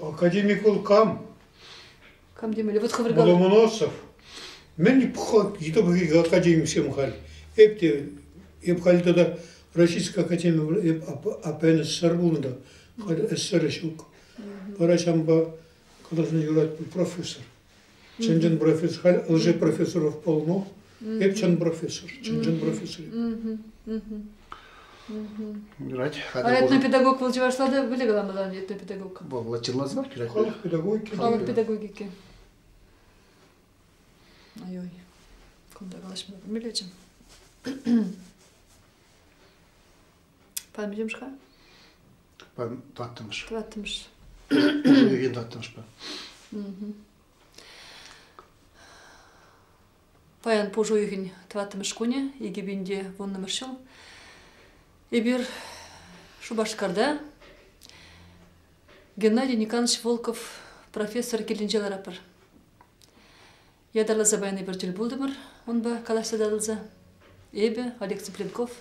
Академик вӑл кам? Кам темелле? Вот хӑвӑр Ломоносов. Мӗн академиксем халь? Эп те, эп халь тата Российская академия эп АПН СССР пулнӑ та, халь СССР ҫук. Вара ҫавӑнпа каласна юрать профессор. Чӑн-чӑн профессор. Халь лжепрофессоров полно. Эп чӑн профессор, чӑн-чӑн профессор. Юрать. А этнопедагог вӑл чӑвашла та пӗле каламалла этнопедагог. Вӑл латинласах юрать. Халӑх педагогики. Халӑх педагогики. Ой-ой. Кунта калаҫма пӗлмеллеччӗ. Памӗтӗм-ха? Тӑваттӑмӗш. Тӑваттӑмӗш. Тӑваттӑмӗшпе. Паян пуш уйӑхӗн тӑваттӑмӗш кунӗ, 2010-мӗш ҫул. Эпир Шупашкарта Геннадий Николаевич Волков профессор килӗнче ларатпӑр. Ятарласа паян эпир тӗл пултӑмӑр унпа калаҫса татӑлса. Эпӗ, Олег Цыпленков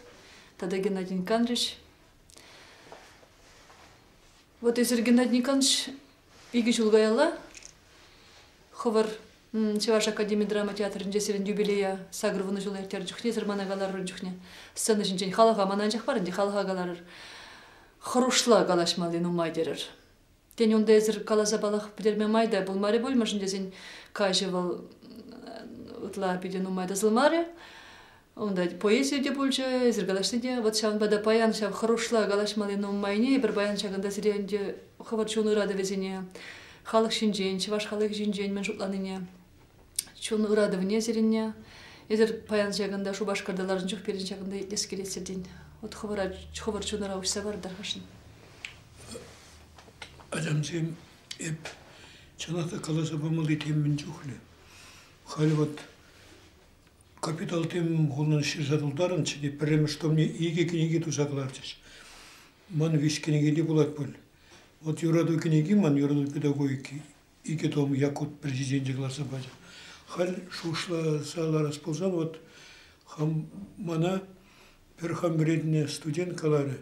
тата Геннадий Никандрович. Вот эсир, Геннадий Никандрович, икӗ ҫул каялла хӑвӑр Чӑваш академи драма театрӗнче сирӗн юбилея 80 ҫул ирттернӗ чухне эсир мана каларӑр ун чухне сцена ҫинчен халӑха мана анчах мар ӗнтӗ халӑха каларӑр хӑрушла калаҫмалли нумай терӗр. Тен, унта эсир каласа палах пӗтерме май та пулмарӗ пуль, мӗншӗн тесен каҫӗ вӑл ытла питӗ нумай тӑсӑлмарӗ. Унта поэзи те пулчӗ, эсир калаҫни те. Вот ҫавӑнпа та паян ҫав хӑрушла калаҫмалли нумайне эпир паян ҫакӑнта сире ӗнтӗ хӑвӑр чун ыратӑвӗсене, халӑх ҫинчен, чӑваш халӑхӗ ҫинчен мӗн шутланине, чун ыратӑвне сирӗнне. Эсир паян ҫакӑнта Шупашкарта ларнӑ чух пирӗн ҫакӑнта итлес килет сиртен. Вот хӑвӑра, хӑвӑр чунӑра уҫса парӑр тархасшӑн. Ачамсем, эп чӑнах та каласа памалли темӗн чухлӗ. Халь вот Капитал тем хулӑн ҫырса тултарӑнччӗ те пӗрремӗш томне икӗ кӗнеке туса кӑларчӗҫ. Ман виҫ кӗнеке те пулать пуль. Вот юрату кӗнеки ман юрату педагогики икӗ том Якут президенчӗ кӑларса пачӗ. Халь шухӑшласа ларас пулсан вот хам мана пӗр хам вӗрентнӗ студент каларӗ.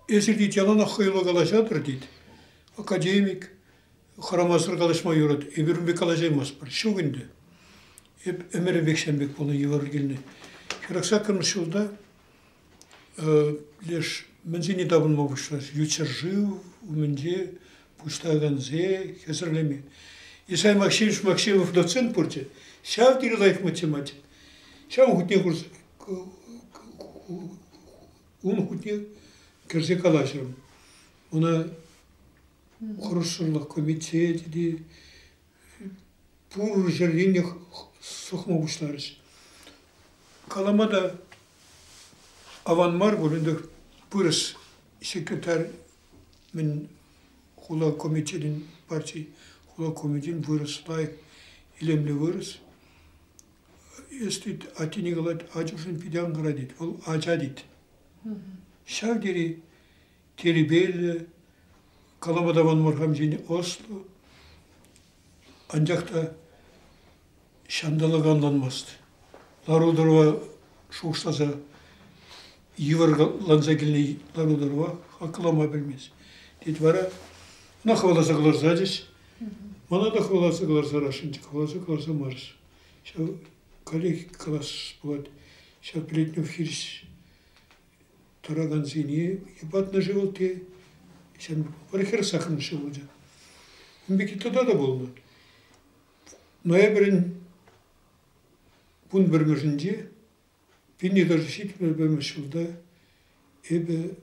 Эсир тет яланах хӑйлӑ калаҫатӑр тет. Академик, хӑрамасӑр калаҫма юрать. Эпир ун пек калаҫаймастпӑр. Ҫук ӗнтӗ. Эп ӗмӗрӗпех ҫавӑн пек пулнӑ йывӑр килнӗ. 48-мӗш ҫулта леш мӗнсене тапӑнма пуҫларӗҫ. Ют ҫӗршыв умӗнче пуҫтарӑнсе хӗсӗрлеме. Исай Максимович Максимов доцент пурччӗ. Ҫав тери лайӑх математик. Ҫав хутне курса ун хутне кӗрсе калаҫрӑм. Ӑна хӑрушсӑрлӑх комитечӗ те пур ҫӗртен те сӑхма пуҫларӗҫ. Калама та аван мар пуль ӗнтӗ вырӑс секретарь мӗн хула комитетӗн парти хула комитетӗн вырӑс лайӑх илемлӗ вырӑс. Эс тет, аттене калать, ачушӑн питӗ ан хӑра тет, вӑл ача тет. Ҫав тери тирпейлӗ, калама та мар хам ҫине ӑслӑ, анчах та ҫанталӑк ӑнланмасть. Лару-тӑрӑва шухӑшласа йывӑрланса килнӗ лару-тӑрӑва хаклама пӗлмест. Тет вара ӑна хӑваласа кӑларса ячӗҫ. Мана та хӑваласа кӑларса ярасшӑнччӗ, хӑваласа кӑларса марӗҫ. Ҫав коллеги калас пулать, ҫав Плетнев хирӗҫ тӑракансене йӑпатнӑ-ши вӑл те, ҫав хӗр сахӑмши пулчӗ. Ун пекки тата та пулнӑ. Ноябрӗн 11-мӗшӗнче 1971 ҫулта эпӗ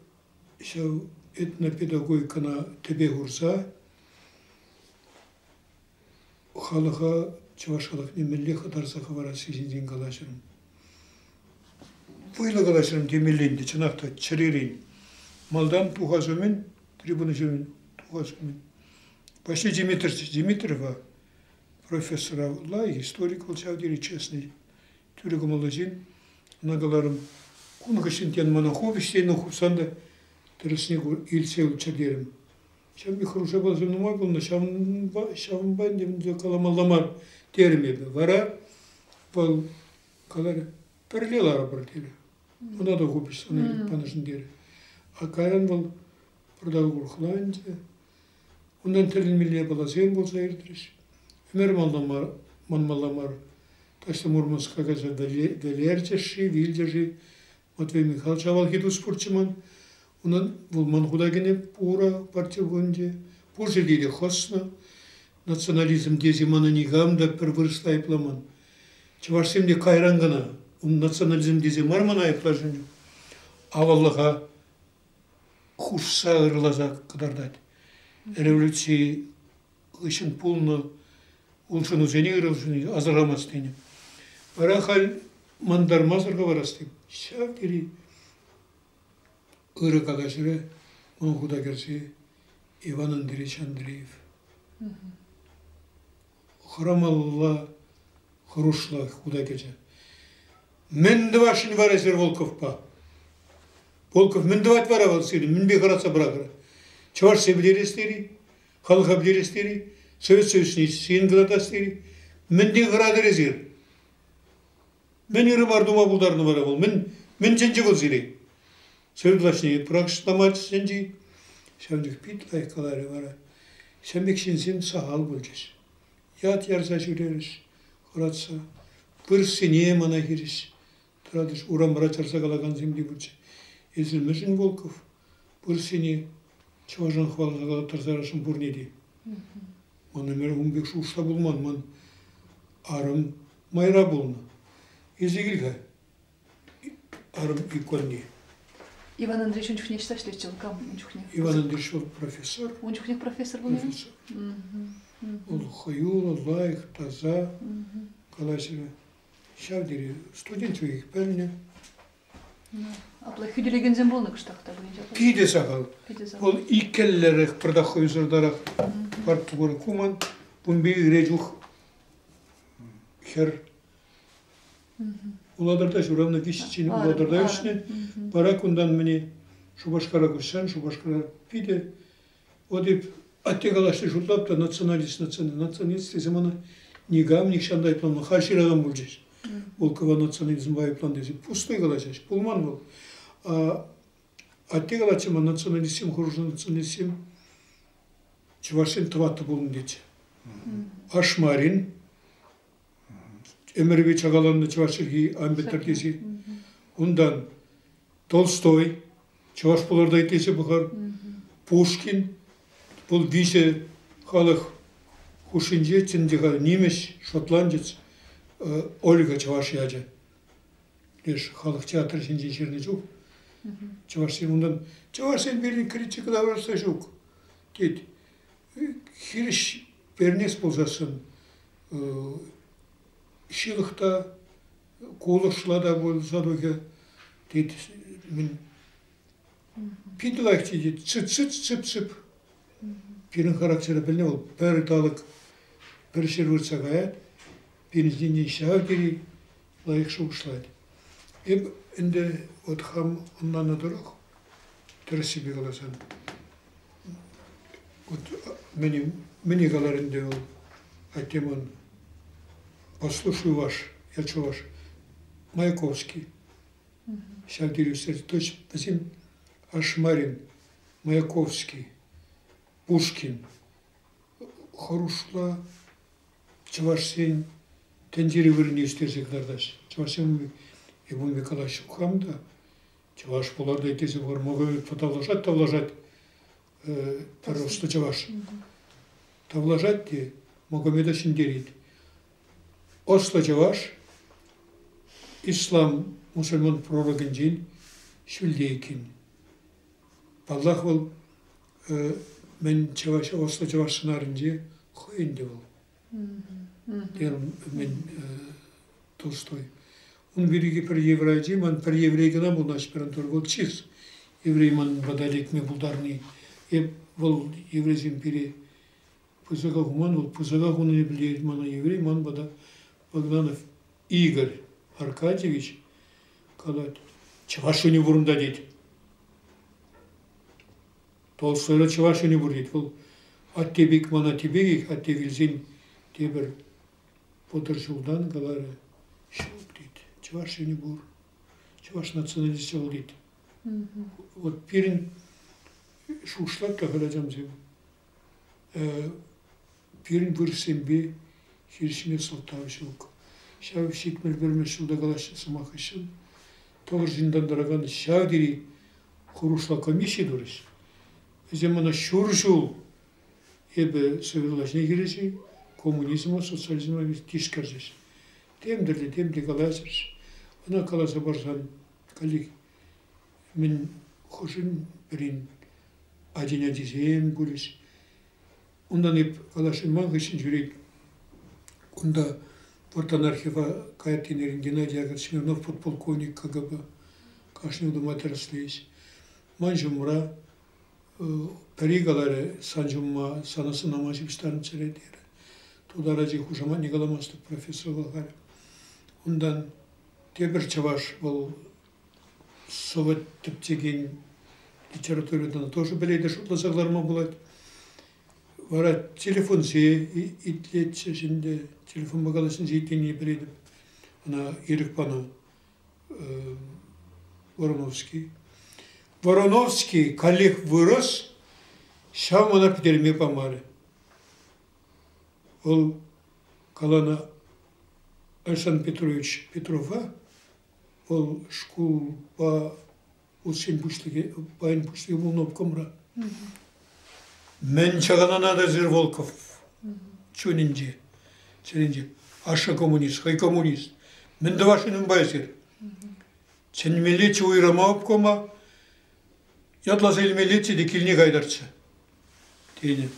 ҫав этнопедагогикӑна тӗпе хурса халӑха, чӑваш халӑхне мӗнле хӑтарса хӑварасси ҫинчен калаҫрӑм. Вӑйлӑ калаҫрӑм темелле ӗнтӗ, чӑнах та, чӗререн. Малтан тухас умӗн, трибуна ҫумӗн тухас умӗн Василий Дмитриевич Дмитриева профессора лайӑх историк вӑл ҫав тери честный, тӳрӗ кӑмӑллӑ ҫын. Ӑна каларӑм, кун хыҫҫӑн тен мана ху вӗҫленӗ хупсан та тӗрӗсне илсе юлччӑр терӗм. Ҫав пек хӑрушӑ япаласем нумай пулнӑ, ҫавӑнпа, ҫавӑнпа ӗнтӗ каламалла мар терӗм эпӗ. Вара вӑл каларӗ, пӗрле ларӑпӑр терӗ. Ӑна та хупӗҫ сана панӑшӑн терӗ. А кайран вӑл пӑртак урӑхланчӗ. Унтан тӗлӗнмелле япаласем пулса иртрӗҫ. Ӗмӗр манмалла мар. Таҫта Мурманска кайса вӗлерчӗҫ-ши, вилчӗ-ши. Матвей Михайлович авалхи тус пурччӗ ман. Унӑн вӑл ман хута кӗнӗ пура парти вырӑнӗнче. Пур ҫӗрте те хӑснӑ. Национализм тесе мана никам та пӗр вырӑсла айӑпламан. Чӑвашсем те кайран кӑна национализм тесе мар мана айӑпласшӑн чух. Аваллӑха хушса ырласа кӑтартать. Революци хыҫҫӑн пулнӑ улшӑнусене ырӑ улшӑнусене асӑрхамасть тенӗ. Вара халь мантармасӑр хӑварас теп. Ҫав тери ырӑ калаҫӑвӗ ман хута кӗрсе Иван Андреевич Андреев. Хӑрамалла хӑрушла хута кӗчӗ. Мӗн тӑвасшӑн вара эсир Волковпа? Волков мӗн тӑвать вара вӑл сирӗн? Мӗнпе хӑратса пӑрахрӗ? Чӑвашсем вӗлерес тери? Халӑха вӗлерес тери? Совет Союзне сиен кӑтартас тери? Мӗнтен хӑратӑр эсир? Мӗн ырӑ мар тума пултарнӑ вара вӑл? Мӗн, мӗн чӗнчӗ вӑл сире? Совет влаҫне пӑрахӑҫлама чӗнчӗ. Ҫавӑн чух пит лайӑх каларӗ вара. Ҫавӑн пек ҫынсем сахал пулчӗҫ. Ят ярса ҫӳрерӗҫ, хӑратса. Вырӑссене мана хирӗҫ тӑратӗҫ. Урамра чарса калакансем те пулчӗ. Эсир мӗншӗн Волков вырӑссене чӑвашран хӑваласа калаттарса пурне те? Ман ӗмӗр ун пек шухӑшла пулман. Ман арӑм майра пулнӑ. Илсе кил-ха арӑм иконне. Иван Андреевич ун чухне ӑҫта ӗҫлетчӗ вӑл? Кам ун чухне? Иван Андреевич вӑл профессор. Ун чухнех профессор пулнӑ? Профессор. Вӑл хӑюллӑ, лайӑх, таса калаҫрӗ. Ҫав тери студент чухнех пӗлнӗ. Апла хӳтӗлекенсем пулнӑ кӑштах та пулин. Питӗ сахал. Вӑл иккӗллӗрех, пӑртак хӑйсӑртарах партукур куман. Ун пек ире чух хӗр Улатӑрта ҫуралнӑ виҫҫӗн Улатӑрта ӳснӗ. Вара кунтан мӗне Шупашкара куҫсан Шупашкара питӗ вот эп атте калаҫни шутлап та националист, националист тесе мана никам нихҫан та айӑпламан. Халь ҫыракан пулчӗҫ. Волкова национализмпа айӑплан тесе пустой калаҫаҫ. Пулман вӑл. Атте калатчӗ ман националистсем, хӑрушӑ националистсем чӑвашсен тӑваттӑ пулнӑ тетчӗ. Ашмарин, ӗмӗрӗпе чакаланнӑ чӑваш чӗлхи ан пӗттӗр тесе. Унтан Толстой, чӑваш пуларта итлесе пӑхар. Пушкин, вӑл виҫӗ халӑх хушшинче тӗнче нимӗҫ, шотландец, Ольга чӑваш ячӗ. Леш халӑх театрӗ ҫинчен ҫырнӑ чух чӑвашсем унтан чӑвашсен пирӗн критика таврашса ҫук тет. Хирӗҫ пернес пулсассӑн ҫылӑх та, кулӑшла та пулса тухӗ тет. Мӗн питӗ лайӑх тет. Цып-цып-цып-цып. Пирӗн характера пӗлнӗ вӑл пӗр талӑк пӗр ҫӗр выртса каять. Пирӗн ҫинчен ҫав тери лайӑх шухӑшлать. Эп ӗнтӗ вот хам ӑнланнӑ тӑрӑх, тӗрӗссипе каласан, вот мӗне калар ӗнтӗ вӑл атте ман послушаю ваш, я чуваш, Маяковский. Ҫав тери то есть вӗсем Ашмарин, Маяковский, Пушкин хӑрушла чӑвашсен тӗнчери вырӑнне ӳстерсе кӑтартаҫҫӗ. Чӑвашсем эп ун пек калаҫу хам та чӑваш пулар та тесе тавлашать, тавлашать пӗр ӑслӑ чӑваш. Тавлашать те Магомеда ҫӗнтерет. Ӑслӑ чӑваш ислам мусульман пророкӗнчен ҫӳлте иккен. Паллах, вӑл мӗн чӑваш, ӑслӑ чӑваш сӑнарӗнче хӑйӗн те вӑл. Терӗм мӗн Толстой. Ун пирки пӗр еврей ман пӗр еврей кӑна пулнӑ аспирантура. Вӑл чыс. Еврей ман пата лекме пултарни. Эп вӑл еврейсем пире пысӑка хуман, вӑл пысӑка хунине пӗлтерет мана еврей, ман пата Богданов Игорь Аркадьевич калать, чӑваш юнӗ пурӑнта тет. Толстойра чӑваш юнӗ пур тет. Вӑл атте пек мана типекех, атте вилсен тепӗр 30 ҫултан каларӗ, ҫук тет, чӑваш юнӗ пур, чӑваш националисчӗ вӑл тет. Вот пирӗн шухӑшлать та халь ачамсем. Пирӗн вырӑссемпе хирӗҫме сӑлтав ҫук. Ҫав 71-мӗш ҫулта калаҫнӑ сӑмах хыҫҫӑн тӑхӑр ҫынтан тӑракан ҫав тери хӑрушла комисси турӗҫ. Вӗсем мана ҫур ҫул эпӗ совет влаҫне хирӗҫ-и, коммунизма, социализма тишкерчӗҫ. Тем тӗрлӗ, тем те калаҫрӗҫ. Ӑна каласа парсан коллег мӗн хӑшӗн пӗрин ачин ачисем пулӗҫ. Унтан эп каласшӑн ман хыҫҫӑн ҫӳрет. Кунта вӑрттӑн архива каять тенӗрен Геннадий Яковлевич Смирнов подполковник КГБ кашни утӑма тӗрӗслейӗҫ. Ман ҫумра пӗри каларӗ, сан ҫумма сана сӑнама ҫыпӑҫтарнӑччӗ терӗ. Тутар ачи хушаматне каламастӑп, профессор вӑл халь. Унтан тепӗр чӑваш вӑл сӑвӑ тӗпчекен литература тоже пӗлетӗр, шутласа кӑларма пулать. Вара телефонсем итлетчӗҫ ӗнтӗ, телефонпа калаҫнинче итленине пӗлетӗп. Ӑна ирӗк панӑ Вороновский. Вороновский каллех вырӑс, ҫав мана пӗтерме памарӗ. Вӑл каланӑ Александр Петрович Петрова вӑл шкулпа вузсен пуҫлӑхӗ, пайӗн пуҫлӑхӗ пулнӑ обкомра. Мӗн чаканана та сир Волков чунӗнче, чӗринче. Ашшӗ коммунист, хӑй коммунист. Мӗн тӑвасшӑн унпа эсир? Чӗнмеллеччӗ уйрӑма обкома, ятласа илмеллеччӗ те килне кайтӑрччӗ, тенӗ.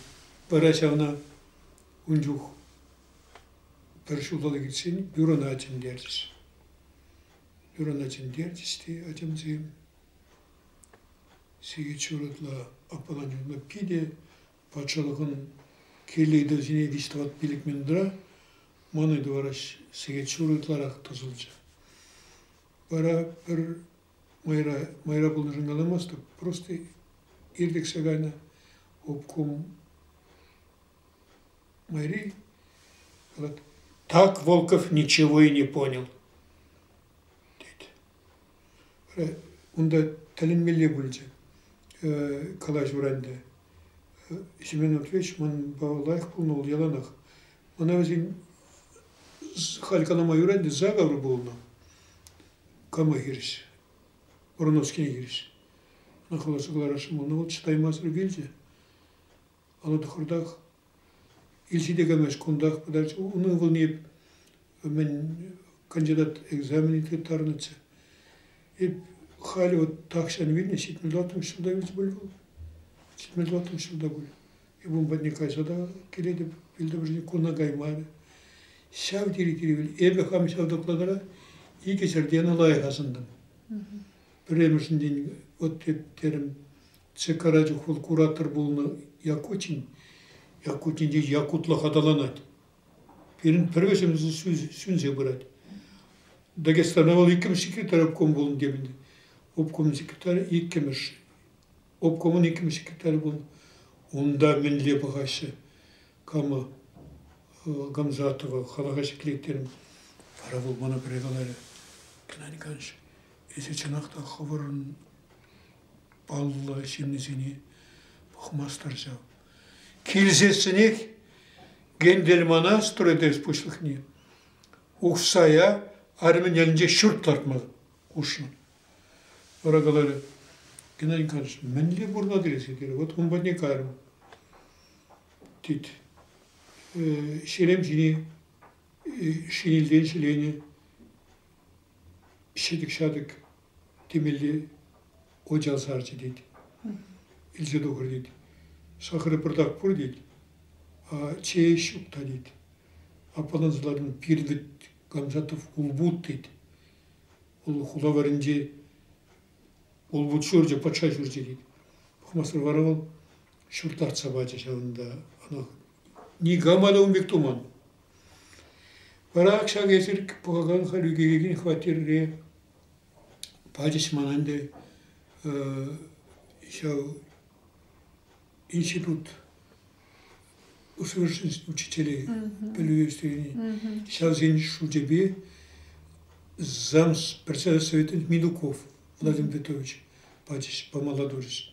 Вара ҫавна ун чух пӗр ҫулталӑк иртсен бюрона чӗнтерчӗҫ. Бюрона чӗнтерчӗҫ те ачамсем сехет ҫур ытла аппаланчӗ. Питӗ патшалӑхӑн кирлӗ ыйтӑвӗсене виҫ-тӑват-пилӗк минутра ман ыйту вара сехет ҫур ытларах тӑсӑлчӗ. Вара пӗр майра, майра пулнӑшӑн каламастӑп, просто иртӗхсе кайнӑ обком майри калать, так Волков ничего и не понял, тет. Унта тӗлӗнмелле пулчӗ калаҫура ӗнтӗ. Семен Матвеевич манпа лайӑх пулнӑ вӑл яланах. Мана вӗсен халь калама юрать ӗнтӗ, заговор пулнӑ. Кама хирӗҫ? Вороновскине хирӗҫ. Ӑна хӑваласа кӑларасшӑн пулнӑ. Вӑл чӑтаймасӑр вилчӗ. Алӑ тӑхӑртах илсе те каймасть, кунтах пытарчӗ. Унӑн ывӑлне мӗн кандидат экзаменӗ тыттарнӑччӗ. Эп халӗ вот тахҫан вилнӗ, 74-мӗш ҫулта вилчӗ пуль вӑл. 74-мӗш ҫулта пуль. Эп ун патне кайса та килетӗп, вилтӑпӑрне куна каймарӗ. Ҫав тери тери Эпӗ хам ҫав докладра икӗ ҫӗртен лайӑх асӑнтӑм. Пӗрремӗшӗнчен вот терӗм, ЦКра чух вӑл куратор пулнӑ Якутин. Якутинче якутлӑх аталанать. Пирӗн пӗр вӗҫӗмсӗр сӳнсе пырать. Дагестана вӑл иккӗмӗш секретарь обком пулнӑ темӗн. Обком секретарӗ иккӗмӗш. Обкомӑн иккӗмӗш секретарӗ пулнӑ. Унта мӗнле пӑхаҫҫӗ? Кама Гамзатова халӑха ҫӗклет терӗм. Вара вӑл мана пӗрре каларӗ, Геннадий Николаевич, эсӗ чӑнах та хӑвӑрӑн паллӑ ҫыннисене пӑхмастӑр ҫав. Килсессӗнех Гендельмана стройтрес пуҫлӑхне Ухсая армин ялӗнче ҫурт лартма хушнӑ. Вара каларӗ, Геннадий Николаевич, мӗнле пурӑнатӑр эсир? терӗ. Вот ун патне кайрӑм. Тет. Ҫерем ҫине шинельтен ҫӗленӗ ҫӗтӗк-ҫатӑк темелле оча сарчӗ тет. Илсе тухӑр тет. Сахӑрӗ пӑртак пур тет, а чей ҫук та тет. Аппаланса лартнӑ пирӗн вӗт Гамзатов улпут тет. Вӑл хула варринче улпут ҫурчӗ, патша ҫурчӗ тет. Пӑхмасӑр вара вӑл ҫурт лартса пачӗ ҫавӑнта. Ӑна никама та ун пек туман. Вара ак ҫак эсир пӑхакан халь ӳкерекен хваттерре пачӗҫ мана ӗнтӗ ҫав институт усовершенствования учителей пӗлӳ ӳстерни. Ҫавсен шучӗпе замс председатель совета Милюков Владимир Петрович пачӗҫ, памалла турӗҫ.